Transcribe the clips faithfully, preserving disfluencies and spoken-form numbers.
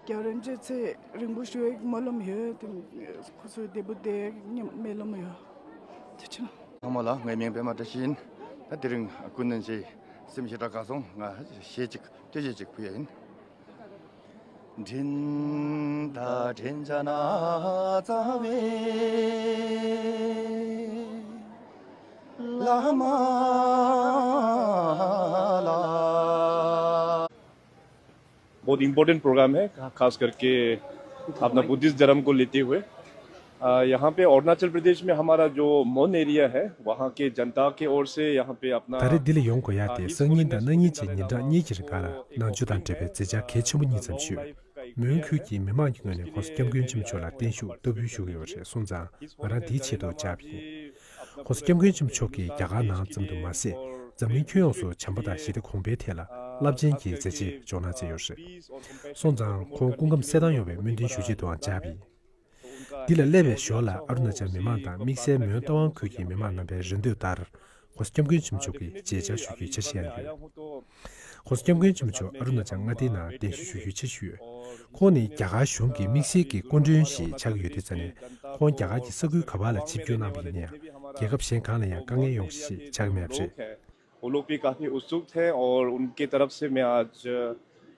རྒྱ་རིན་ཆེན་ཚེ་རིང་པོ་ཞུ་ཡག་སྨོན་ལམ་ཡོད་དེ། ཁོ་ཚོའི་བདེ་པོ་བསྡད་ཡག་སྨོན་ལམ་ཡོད། ཐུགས་རྗེ་ཆེ། ཚང་མ་ལ་ངའི་མིང་པད་མ་བཀྲ་ཤིས་ཡིན། ད་དེ་རིང་ཀུན་མཁྱེན་གྱི་སེམས་ཞེ་དྲག་དགའ་སོང་། ང་གཞས་གཅིག་བསྟོད་གཞས་གཅིག་ཕུལ་ཡ་ཡིན། དྲིན་ད་དྲིན་བྱ་ན་རྩ་བའི་བླ་མ་ལ། बहुत important programme है, खा- खास करके अपना बुद्धिस्ट धर्म को लेते हुए। अ, यहाँ पे अरुणाचल प्रदेश में हमारा जो मोन एरिया है, वहाँ के जनता के ओर से यहाँ पे अपना ད་རེས་འདི་ལ་ཡོང་དགོས་ཡ་དེ་སང་ཉིན་དང་གནངས་ཉིན་བཅས་ཉིན་གྲངས་གཉིས་ཀྱི་རིང་ག་ལ་ནང་ཆོས་དང་འབྲེལ་བའི་མཛད་འཆར་གལ་ཆེན་པོ་གཉིས་ཙམ་ཞུས། མོན་ཁུལ་གྱི་མི་མང་གི་ངོས་ནས་༸གོང་ས་༸སྐྱབས་མགོན་ཆེན་པོ་མཆོག་ལ་བརྟན་བཞུགས་བསྟར་འབུལ་ཞུ་གི་ཡོད་པ་རེད་སོང་ཙང་། ང་རང་འདིའི་ཆེད་དུ་བཅར་བ་ཡིན།༸གོང་ས་༸སྐྱབས་མགོན་ཆེན་པོ་མཆོག་གིས་རྒྱ་གར་ནང་ཙམ་དུ་མ་ཟད། འཛམ་གླིང་ཁྱོན་ཡོངས་སུ་བྱམས་པ་དང་ཞི་བདེ་གོང་འཕེལ་ཐད་ལ་རླབས་ཆེན་གྱི་མཛད་རྗེས་འཇོག་གནང་མཛད་ཡོད་རེད། སོང་ཙང་ཁོང་སྐུ་ཁམས་གསལ་ཐང་ཡོང་བའི་སྨོན་འདུན་ཞུ་ཆེད་དུའང་བཅར་བ་ཡིན། འདི་ལ་སླེབས་པའི་ཞོར་ལ་ཨ་རུ་ན་ཅལ་མི་མང་དང་དམིགས་བསལ་མོན་རྟ་དབང་ཁུལ་གྱི་མི་མང་རྣམ་པའི་རེ་འདོད་ལྟར་༸གོང་ས་༸སྐྱབས་མགོན་ཆེན་པོ་མཆོག་གིས་མཇལ་བཅར་ཞུ་རྒྱུའི་འཆར་གཞི་ཡང་ཡོད། ༸གོང་ས་༸སྐྱབས་མགོན་ཆེན་པོ་མཆོག་ཨ་རུ་ན་ཅལ་མངའ་སྡེའི་ནང་གདན་ཞུ་ཞུ་རྒྱུའི་འཆར་གཞི་ཡོད། ཁོང་ནི་རྒྱ་གར་གཞུང་གི་དམིགས་བསལ་གྱི་སྐུ་མགྲོན་ཞིག་ཆགས་ཀྱི་ཡོད་དུས་ཙང་ནས་ཁོང་རྒྱ་གར་གྱི་ས་ཁུལ་ག་བ་ལ་ཆིབས་བསྒྱུར་གནང་བ་ཡིན་ན་ཡང་རྒྱལ་ཁབ་གཞན་གང་ལ་ཡང་དཀའ་ངལ་ཡོང་ཞིག་ཆགས་ཀྱི་མེད་པ་རེད། वो लोग भी काफ़ी उत्सुक थे और उनके तरफ से मैं आज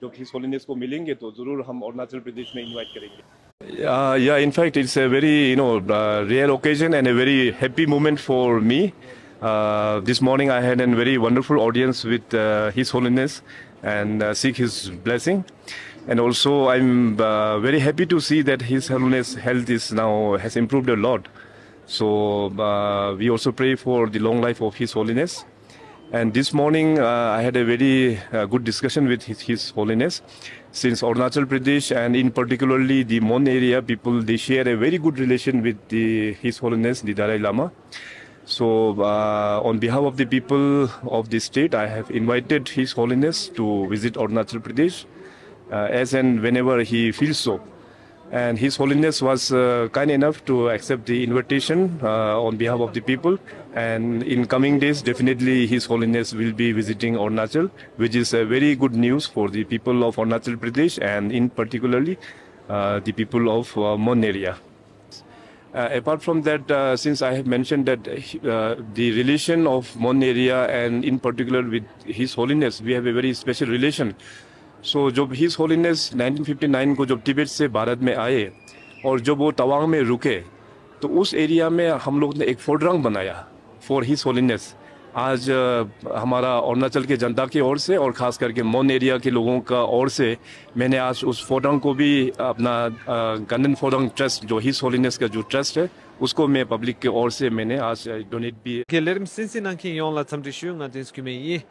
जब हिज होलिनेस को मिलेंगे तो ज़रूर हम अरुणाचल प्रदेश में इनवाइट करेंगे। Uh, yeah, in fact, it's a very, you know, uh, rare occasion and a very happy moment for me. Uh, this morning I had a very wonderful audience with uh, His Holiness and uh, seek His blessing. And also, I'm uh, very happy to see that His Holiness' health is now has improved a lot. So uh, we also pray for the long life of His Holiness. And this morning, uh, I had a very uh, good discussion with His, His Holiness. Since Arunachal Pradesh and in particularly the Mon area people, they share a very good relation with the, His Holiness the Dalai Lama. So, uh, on behalf of the people of the state, I have invited His Holiness to visit Arunachal Pradesh uh, as and whenever he feels so. And His Holiness was uh, kind enough to accept the invitation uh, on behalf of the people. And in coming days, definitely His Holiness will be visiting Arunachal, which is a very good news for the people of Arunachal Pradesh and in particularly uh, the people of uh, Mon area. Uh, apart from that, uh, since I have mentioned that uh, the relation of Mon area and in particular with His Holiness, we have a very special relation. So जब his holiness nineteen fifty nine को जब तिब्बत से भारत में आए और जब वो तवांग में रुके, तो उस एरिया में हम लोग ने एक फोड्रांग बनाया फॉर हिज होलिनेस। आज अ, हमारा अरुणाचल के जनता की ओर से और खास करके मोन एरिया के लोगों का ओर से मैंने आज उस फोड्रांग को भी अपना गंडन फोड्रांग ट्रस्ट जो हिज होलिनेस का जो ट्रस्ट है उसको मैं पब्लिक के ओर से मैंने आज डोनेट भी। གི་ལས་རིམ་གསན་གཟིགས་གནང་མཁན་ཡོངས་ལ་འཚམས་འདྲི་ཞུ། ང་བསྟན་འཛིན་སྐྱིད་མེད་ཡིན།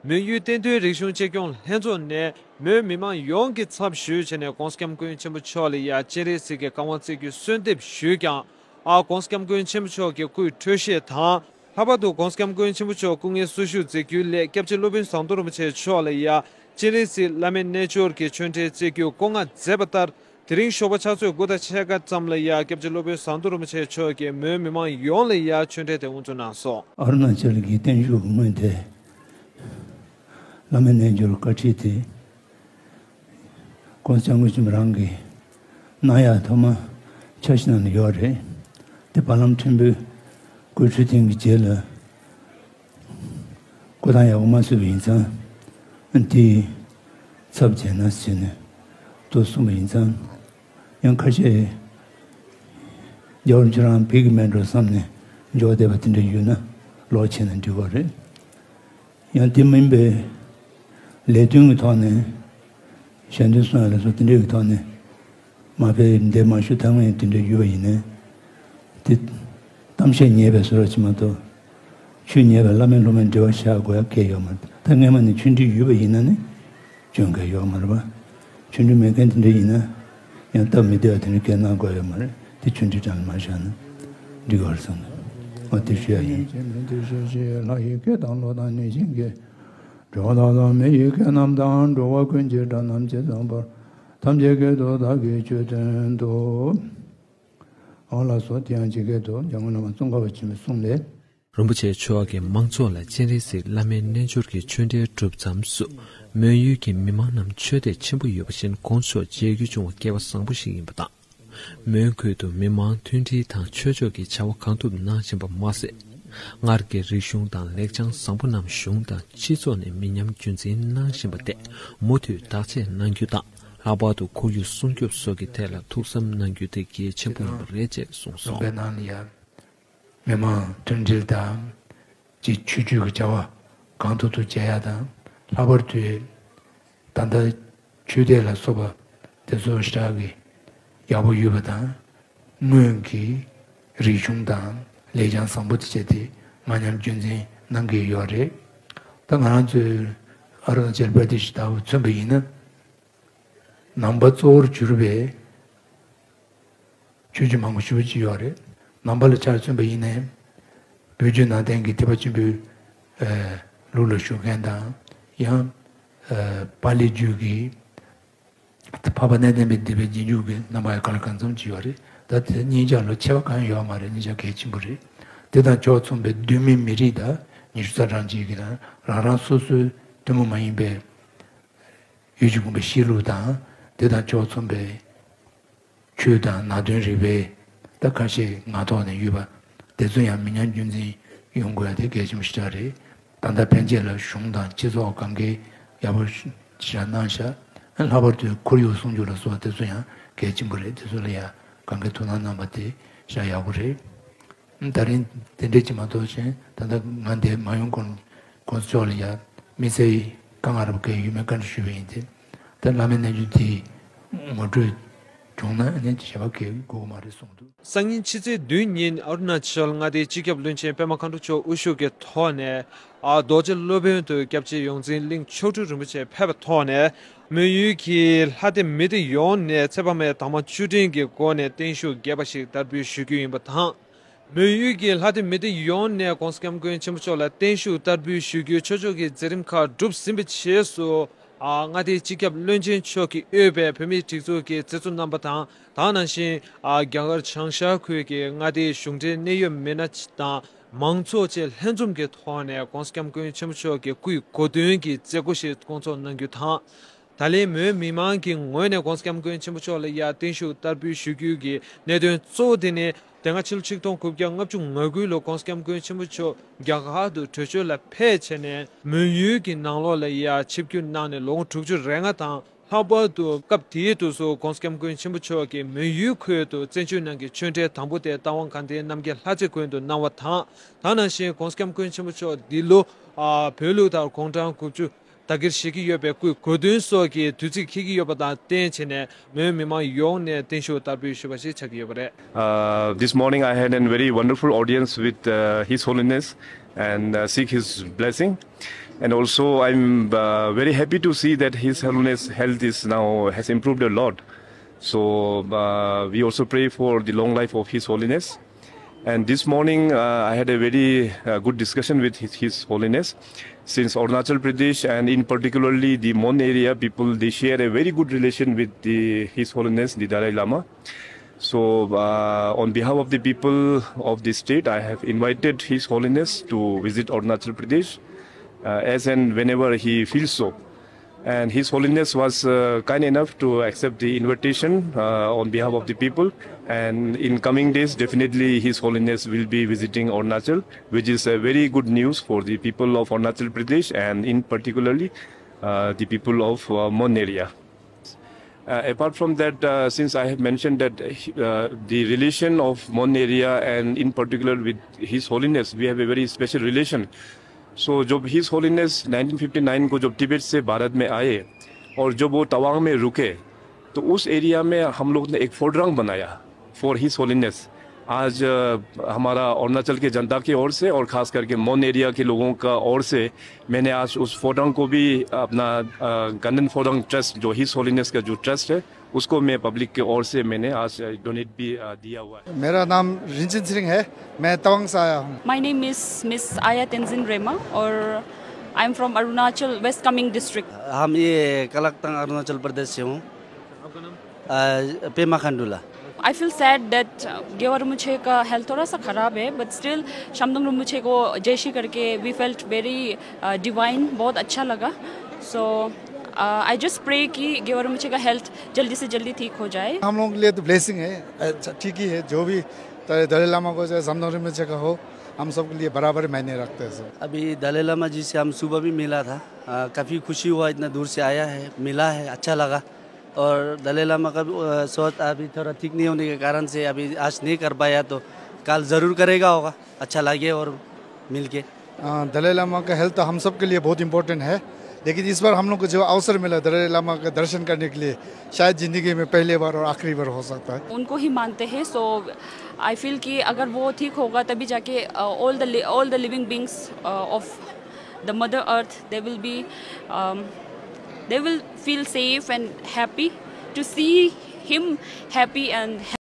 མོན་ཡུལ་བསྟན་དོན་རིག་གཞུང་གཅེས་སྐྱོང་ལྷན་ཚོགས་ནས་མོན་མི་མང་ཡོངས་ཀྱི་ཚབ་ཞུས་བྱས་ནས་༸གོང་ས་༸སྐྱབས་མགོན་ཆེན་པོ་མཆོག་ལ་ཡ་སྤྱན་རས་གཟིགས་ཀྱི་བཀའ་དབང་སྩལ་རྒྱུའི་གསོལ་འདེབས་ཞུས་ཀྱང་། ཨ་༸གོང་ས་༸སྐྱབས་མགོན་ཆེན་པོ་མཆོག་གི་སྐུའི་འཕྲོད་བཞེས་དང་། ལྷག་པར་དུ་༸གོང་ས་༸སྐྱབས་མགོན་ཆེན་པོ་མཆོག་སྐུ་ངལ་གསོ་བཞུགས་མཛད་རྒྱུའི་སླད་སྐྱབས་རྗེ་སློབ་དཔོན་ཟམ་གདོང་རིན་པོ་ཆེ་མཆོག་ལ་ཡ་སྤྱན་རས་གཟིགས་བླ་མའི་རྣལ་འབྱོར་གྱི་ཆོས་འབྲེལ་སྩལ་རྒྱུའི་བཀོད་མངགས་མཛད་པ་ལྟར། དེ་རིང་ཞོགས་པ་ཕྱག་ཚོད་དགུ་དང་ཕྱེད་ཀ་ཙམ་ལ་ཡ་སྐྱབས་རྗེ་སློབ་དཔོན་ཟམ་གདོང་རིན་པོ་ཆེ་མཆོག་གིས་མོན་མི་མང་ཡོངས་ལ་ཡ་ཆོས་འབྲེལ་དེ་དབུ་འཛུགས་གནང་སོང་། ཨ་རུ་ན་ཅལ་གྱི་བརྟན་བཞུགས་སྔོན་དེ། བླ་མའི་རྣལ་འབྱོར་བཀའ་ཁྲིད་དེ། ༸གོང་ས་༸སྐྱབས་མགོན་ཆེན་པོ་རང་གིས་གནང་ཡག་ཐོག་མ་འཆར་གཞི་ནང་ལ་ཡོད་རེད། དེ་བར་ལམ་ཕྲན་བུ་སྐུ་འཁྲུངས་ཐེངས་ཀྱི་རྗེས་ལ་སྐུ་ཐང་ཡག་པོ་མ་ཚུགས་པ་ཡིན་ཙང་དེའི་ཚབ་བྱས་ན་ཟེར་ནས་དུ་གསུངས་པ་ཡིན་ཙང་། ཡང་ཁ་ཤས་རྒྱལ་བ་རིན་པོ་ཆེ་རང་བོད་ཀྱི་མེད་འགྲོ་བསམ་ནས་འཇོག་བསྡད་པ་དེ་འདྲ་ཡོད་ན་ལོག་བྱས་ན་འགྲིག་གི་རེད། ཡང་དེ་མིན་པའི་ལས་དོན་གྱི་ཐོག་ནས་ཞལ་འདོན་གསུང་ཡ་ལ་སོགས་དེ་འདྲ་གི་ཐོག་ནས་མ་ཕེབས་འདས་མ་ཞུ་ཐབས་མེད་དེ་འདྲ་ཡོད་པ་ཡིན་ནའི་དེ་གཏམ་བཤད་ཉེས་པའི་བཟོ་འདྲ་ཅིག་མ་གཏོགས། ཆོས་ཉན་པའི་བླ་མའི་སློབ་མའི་འབྲེལ་བ་བཞག་དགོས་ཡ་གང་ཡང་ཡོད་མ་རེད། ད་སྔས་མ་ནས་ཆོས་འབྲེལ་ཡོད་པ་ཡིན་ན་ནི་སྐྱོན་གང་ཡང་ཡོད་མ་རེད་པ། ཆོས་འབྲེལ་མེད་མཁན་དེ་འདྲ་ཡིན་ན་ཡང་སྟབས་མི་བདེ་བ་དེ་འདྲ་སྐད་གནང་དགོས་ཡོད་མ་རེད། དེ་ཆོས་འབྲེལ་གྲངས་ལ་མ་བཞག་ན་འགྲིག་གི་རེད་བསམ་ནས་འོ་དེ་ཞུ་ཡ་ཡིན། ཆེན་མོས་དེ་ཞུ་ཞེས་ལྷ་ཡི་སྐད་དང་གླུ་དང་ནི་ཞིང་གི་འགྲོ་བ་དག་དང་མི་ཡི་སྐད་རྣམས་དང་འགྲོ་བ་ཀུན་གྱི་སྒྲ་རྣམས་ཇི་ཙམ་པར་ཐམས་ཅད་སྐད་དུ་བདག་གིས་ཆོས་བསྟན་ཏོ། འོ་ལགས་སོ། དེ་ཡང་ཇི་སྐད་དུ་འཇམ་མགོན་བླ་མ་ཙོང་ཁ་པ་ཆེན་པོའི་གསུང་ལས། རིན་པོ་ཆེ་མཆོག་གིས་མང་ཚོགས་ལ་སྤྱན་རས་གཟིགས་བླ་མའི་རྣལ་འབྱོར་གྱི་ཆོས་འབྲེལ་སྒྲུབ་མཚམས་སུ། མོན་ཡུལ་གྱི་མི་མང་རྣམས་ཆོས་དད་ཆེན་པོ་ཡོད་པ་བཞིན་དགོངས་ཕྱོགས་མཇལ་རྒྱུ་བྱུང་བ་སྐལ་བ་བཟང་པོ་ཞིག་ཡིན་པ་དང་། མོན་ཁུལ་དུ་མི་མང་མཐུན་སྒྲིལ་དང་ཆོས་ཕྱོགས་ཀྱི་བྱ་བ་གང་ཐུབ་གནང་བཞིན་པ་མ་ཟད། སྔར་གྱི་རིག་གཞུང་དང་ལེགས་བྱང་བཟང་པོ་རྣམས་གཞུང་དང་སྤྱི་ཚོགས་ནས་མི་ཉམས་རྒྱུན་འཛིན་གནང་བཞིན་པ་དེ་མུ་མཐུད་བདག་གཅེས་གནང་རྒྱུ་དང་། ལྷག་པར་དུ་ཁོར་ཡུག་སྲུང་སྐྱོབ་སོགས་ཀྱི་ཐད་ལ་ཐུགས་བསམ་གནང་རྒྱུ་དེ་གལ་ཆེན་པོ་ཡིན་པ་རེད་ཅེས་གསུངས་སོང་། ལུང་པའི་ནང་ལ་ཡང་མི་མང་མཐུན་སྒྲིལ་དང་། ཅིག་ཆོས་བརྒྱུད་ཀྱི་བྱ་བ་གང་ཐུབ་ཐུབ་བྱེད་ཡ་དང་། ལྷག་པར་དུ་ད་ལྟ་ཆོས་དད་ལ་སོགས་པ་དེ་ཚོ་ཞེ་དྲག་གི་ཡག་པོ་ཡོད་པ་དང་། སྔོན་གྱི་རིག་གཞུང་དང་ལེགས་བྱང་བཟང་པོ་དེ་བྱས་ཏེ་མ་ཉམས་རྒྱུན་འཛིན་གནང་གི་ཡོད་རེད། ད་ང་རང་ཚོའི་ཨ་རུ་ན་ཅལ་པྲ་དེ་ཤི་ལྟ་བུ་མཚོན་པ་ཡིན་ན། ནང་པ་གཙོ་བོར་གྱུར་པའི་ཆོས་བརྒྱུད་མང་པོ་ཞེ་པོ་ཅིག་ཡོད་རེད། ནང་པ་ལ་ཆ་མཚོན་པ་ཡིན་ནའི། བོད་བརྒྱུད་ནང་བསྟན་གྱི་ཐེག་པ་ཆེན་པོའི་ཨ་ལུགས་ལ་ཞུགས་མཁན་དང་། ཡང་ཨ་པཱ་ལི་བརྒྱུད་ཀྱི་འཕགས་པ་གནས་བརྟན་པའི་སྡེ་པའི་རྗེས་འཇུག་གི་རྣམ་པ་ཡང་གང་ལ་གང་འཚམ་ཅིག་ཡོད་རེད། ད་དེ་གཉིས་ཆ་ལ་ཁྱད་པར་གང་ཡང་ཡོད་མ་རེད། གཉིས་ཆ་གལ་ཆེན་པོ་རེད། དེ་དང་ཕྱོགས་མཚུངས་པའི་གདོད་མའི་མི་རིགས་དང་ཉི་ཤུ་རྩ་གྲངས་ཅིག་གི་ནང་རང་རང་སོ་སོའི་ཐུན་མོང་མ་ཡིན་པའི་ཡུལ་གྱི་གོམས་པའི་གཤིས་ལུགས་དང་། དེ་དང་ཕྱོགས་མཚུངས་པའི་ཆོས་དང་ནང་དོན་རིག་པའི་ད་ཁ་ཤས་ངག་ཐོག་ནས་ཡོད་པ་དེ་ཚོ་ཡང་མི་ཉམས་རྒྱུན་འཛིན་ཡོང་དགོས་ཡ་དེ་གལ་ཆེན་པོ་ཞེ་དྲག་རེད། ད་ལྟ་ཕན་ཆད་ལ་གཞུང་དང་སྤྱི་ཚོགས་གང་གའི་ཡག་པོ་ཞེ་དྲག་གནང་ཤག་ལྷག་པར་དུ་ཁོར་ཡུག་སྲུང་སྐྱོབ་ལ་སོགས་པ་དེ་ཚོ་ཡང་གལ་ཆེན་པོ་རེད། དེ་ཚོ་ལ་ཡང་གང་གའི་ཐུགས་སྣང་གནང་པ་དེ་ཞེ་དྲག་ཡག་པོ་རེད། ད་རིང་དེ་འདྲས་ཅིག་མ་གཏོགས་གཞན་ད་ལྟ་ང་འདིར་མ་ཡོང་གོང་གོང་ས་མཆོག་ལ་ཡ་དམིགས་བསལ་དཀའ་ངལ་རབ་གས་ཡོད་མེད་བཀའ་འདྲི་ཞུས་པ་ཡིན་ཏེ། ད་བླ་མའི་རྣལ་འབྱོར་དེ་ངོ་སྤྲོད་བྱུང་ན་ཨ་ནི་ཞེ་པོ་གལ་དགོས་ཀྱི་མ་རེད་གསུངས་འདུག་སང་ཉིན་ཕྱི་ཚེས་བདུན་ཉིན་ཨ་རུ་ན་ཅལ་མངའ་སྡེའི་སྤྱི་ཁྱབ་བློན་ཆེན་པད་མ་མཁའ་འགྲོ་མཆོག་དབུ་བཞུགས་ཀྱི་ཐོག་ནས། ཨ་རྡོ་རྗེ་སློབ་དཔོན་དུ་སྐྱབས་རྗེ་ཡོངས་འཛིན་གླིང་མཆོག་སྤྲུལ་རིན་པོ་ཆེ་ཕེབས་པའི་ཐོག་ནས། མོན་ཡུལ་གྱི་ལྷ་སྡེ་མི་སྡེ་ཡོངས་ནས་ཚེ་དཔག་མེད་དྭངས་མ་བཅུ་སྤྲིན་གྱི་སྒོ་ནས་བརྟན་བཞུགས་རྒྱས་པ་ཞིག་བསྟར་འབུལ་ཞུ་རྒྱུ་ཡིན་པ་དང་། མོན་ཡུལ་གྱི་ལྷ་སྡེ་མི་སྡེ་ཡོངས་ནས་༸གོང་ས་༸སྐྱབས་མགོན་ཆེན་པོ་མཆོག་ལ་བརྟན་བཞུགས་བསྟར་འབུལ་ཞུ་རྒྱུའི་ཆོས་ཕྱོགས་ཀྱི་མཛད་རིམ་ཁག་གྲུབ་ཟིན་པའི་རྗེས་སུ། ཨ་མངའ་སྡེའི་སྤྱི་ཁྱབ་བློན་ཆེན་མཆོག་གིས་དབུས་པའི་བོད་མིའི་སྒྲིག་འཛུགས་ཀྱི་མཛད་གཙོ་རྣམ་པ་དང་། དེ་ནང་བཞིན་ཨ་རྒྱ་གར་བྱང་ཤར་ཁུལ་གྱི་མངའ་སྡེའི་གཞུང་འབྲེལ་གནད་ཡོད་མི་སྣ་དང་། མང་ཚོགས་བཅས་ལྷན་འཛོམས་ཀྱི་ཐོག་ནས་༸གོང་ས་༸སྐྱབས་མགོན་ཆེན་པོ་མཆོག་གི་སྐུའི་གོ་སྟོན་གྱི་མཛད་སྒོ་ཞིག་སྐོང་ཚོགས་གནང་རྒྱུ་དང་། ད་ལན་མོན་མི་མང་གི་ངོས་ནས་༸གོང་ས་༸སྐྱབས་མགོན་ཆེན་པོ་མཆོག་ལ་ཡ་བརྟན་བཞུགས་བསྟར་འབུལ་ཞུ་རྒྱུ་གི་གནད་དོན་གཙོ་བོ་དེ་ནི། དེ་སྔ་ཕྱི་ལོ་ཆིག་སྟོང་དགུ་བརྒྱ་ལྔ་བཅུ་ང་དགུ་ལོར་༸གོང་ས་༸སྐྱབས་མགོན་ཆེན་པོ་མཆོག་རྒྱ་གར་དུ་བྲོས་བྱོལ་ལ་ཕེབས་བྱས་ནས། མོན་ཡུལ་གྱི་ནང་ལོགས་ལ་ཡ་ཆིབས་བསྒྱུར་གནང་ནས་ལོ་ངོ་དྲུག་ཅུ་རེ་ལྔ་དང་། ལྷག་པར་དུ་སྐབས་དེའི་དུས་སུ་༸གོང་ས་༸སྐྱབས་མགོན་ཆེན་པོ་མཆོག་གིས་མོན་ཡུལ་ཁུལ་དུ་བཙན་བྱོལ་ནང་གི་ཆོས་འབྲེལ་དང་པོ་དེ་རྟ་དབང་དགའ་ལྡན་རྣམ་རྒྱལ་ལྷ་རྩེ་དགོན་དུ་གནང་བ་དང་། དེ་ནང་བཞིན་༸གོང་ས་༸སྐྱབས་མགོན་ཆེན་པོ་མཆོག་འདི་ལོ་ཨ་བོད་ལུགས་ལྟར་དགུང་གྲངས་དགུ་བཅུ་དག་གིར་བཞེས་ཀྱི་ཡོད་པའི་སྐུའི་གོ་སྟོན་སོགས་ཀྱི་དུས་ཚིགས་འཁེལ་གྱི་ཡོད་པ་དང་བསྟུན་བྱས་ནས། མོན་མི་མང་ཡོངས་ནས་བརྟན་བཞུགས་བསྟར་འབུལ་ཞུས་པ་ཞིག་ཆགས་ཀྱི་ཡོད་པ་རེད། Uh, this morning I had a very wonderful audience with uh, His Holiness and uh, seek His blessing. And also, I'm uh, very happy to see that His Holiness' health is now has improved a lot. So uh, we also pray for the long life of His Holiness. And this morning, uh, I had a very uh, good discussion with His, His Holiness. Since Arunachal Pradesh and in particularly the Mon area people, they share a very good relation with the, His Holiness the Dalai Lama. So, uh, on behalf of the people of the state, I have invited His Holiness to visit Arunachal Pradesh uh, as and whenever he feels so. And His Holiness was uh, kind enough to accept the invitation uh, on behalf of the people. And in coming days, definitely His Holiness will be visiting Arunachal, which is a very good news for the people of Arunachal Pradesh and in particularly uh, the people of uh, Mon area. Uh, apart from that, uh, since I have mentioned that uh, the relation of Mon area and in particular with His Holiness, we have a very special relation. So जब His Holiness nineteen fifty nine को जब तिब्बत से भारत में आए और जब वो तवांग में रुके, तो उस एरिया में हम लोग ने एक फोड्रांग बनाया फॉर हिज होलीनेस। आज अ, हमारा अरुणाचल के जनता की ओर से और खास करके मोन एरिया के लोगों का ओर से मैंने आज उस फोड्रांग को भी अपना गंडन फोड्रांग ट्रस्ट, जो हिज होलीनेस का जो ट्रस्ट है, उसको मैं पब्लिक की ओर से मैंने आज डोनेट भी अ, दिया हुआ है। मेरा नाम रिंचन सिंह है। मैं तवांग से आया हूँ। My name is Miss Aya Tenzin Rema और I am from Arunachal West Kameng district. हम ये कलाकतांग अरुणाचल प्रदेश से हूँ। आपका नाम? अ, पेमा खांडूला। I feel sad that Gewa Rinpoche का हेल्थ थोड़ा सा ख़राब है, बट स्टिल शामदोंग रिम्पोछे को जय श्री करके वी फेल्ट वेरी डिवाइन, बहुत अच्छा लगा। सो आई जस्ट प्रे कि गेवा रिम्पोछे का हेल्थ जल्दी से जल्दी ठीक हो जाए। हम लोगों के लिए तो ब्लेसिंग है, अच्छा, ठीक ही है। जो भी दलाई लामा को चाहे शामदोंग रिम्पोछे का हो, हम सब के लिए बराबर मायने रखते हैं सर। अभी दलाई लामा जी से हम सुबह भी मिला था। काफ़ी खुशी हुआ, इतना दूर से आया है, मिला है, अच्छा लगा। और दलाई लामा का भी सोच अभी थोड़ा ठीक नहीं होने के कारण से अभी आज नहीं कर पाया, तो कल ज़रूर करेगा होगा। अच्छा लगे और मिल के। दलाई लामा का हेल्थ तो हम सब के लिए बहुत इंपॉर्टेंट है, लेकिन इस बार हम लोग को जो अवसर मिला दलाई लामा का दर्शन करने के लिए, शायद ज़िंदगी में पहली बार और आखिरी बार हो सकता है। उनको ही मानते हैं, सो आई फील कि अगर वो ठीक होगा तभी जाके all the all the living beings of the mother earth, they will be they will feel safe and happy to see him happy and